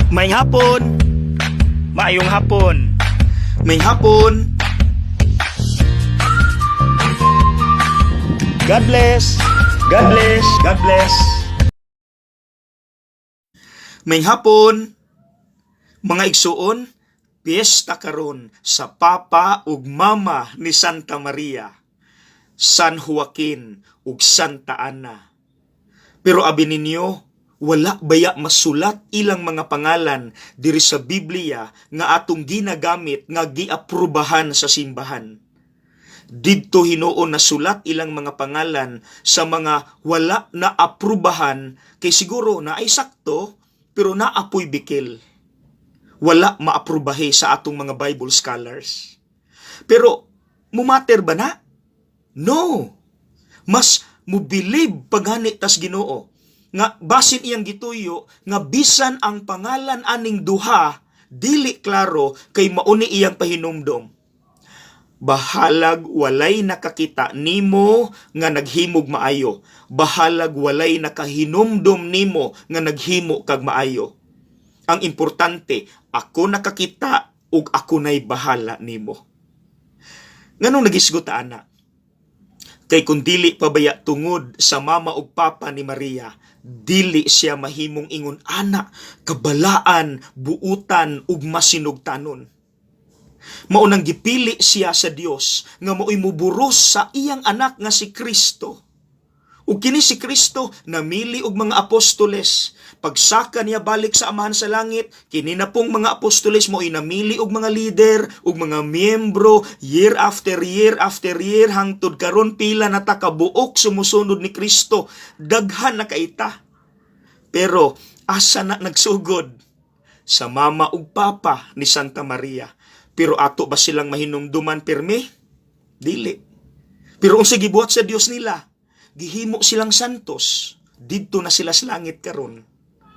Maayong hapon. Maayong hapon. Maayong hapon. God bless. God bless. God bless. Maayong hapon. Mga igsuon, piyesta karon sa Papa ug Mama ni Santa Maria, San Joaquin ug Santa Ana. Pero abi ninyo, wala baya masulat ilang mga pangalan diri sa Biblia nga atong ginagamit nga giaprubahan sa simbahan? Didto hinuon nasulat ilang mga pangalan sa mga wala na aprubahan kay siguro na ay sakto pero naapoy bikil. Wala maaprubahe sa atong mga Bible scholars. Pero mumatter ba na? No. Mas mubilib pagani tas Ginoo nga basin iyang gituyo nga bisan ang pangalan aning duha dili klaro kay mauni iyang pahinumdom. Bahalag walay nakakita nimo nga naghimog maayo. Bahalag walay nakahinumdom nimo nga naghimo kag maayo. Ang importante, ako nakakita ug ako na'y bahala nimo. Nganong nagisgot ta ana? Kay kung dili pa baya tungod sa mama ug papa ni Maria, dili siya mahimong ingon ana kabalaan, buutan ug masinugtanon. Mao nang gipili siya sa Dios nga mao'y muburos sa iyang anak nga si Kristo. Ug kini si Kristo namili og mga apostoles. Pagsaka niya balik sa Amahan sa langit, kini na pong mga apostoles mo'y namili og mga leader ug mga miyembro year after year after year hangtod karon pila na ta kabuok sumusunod ni Kristo. Daghan na kaita. Pero asa na nagsugod? Sa mama ug papa ni Santa Maria. Pero ato ba silang mahinumduman pirmi? Dili. Pero unsa gibuhat sa Dios nila? Gihimo silang santos. Didto na sila sa langit karon.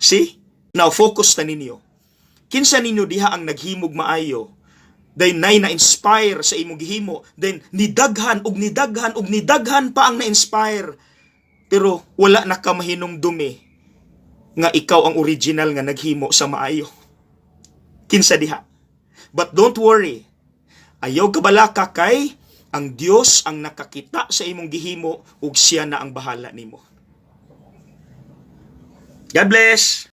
See? Now focus ta ninyo. Kinsa ninyo diha ang naghimog maayo? Then nay na-inspire sa imong gihimo. Then nidaghan og nidaghan og nidaghan pa ang na-inspire. Pero wala na ka mahinumdumi nga ikaw ang original nga naghimo sa maayo. Kinsa diha? But don't worry. Ayaw kabalaka kay ang Dios ang nakakita sa imong gihimo ug siya na ang bahala nimo. God bless.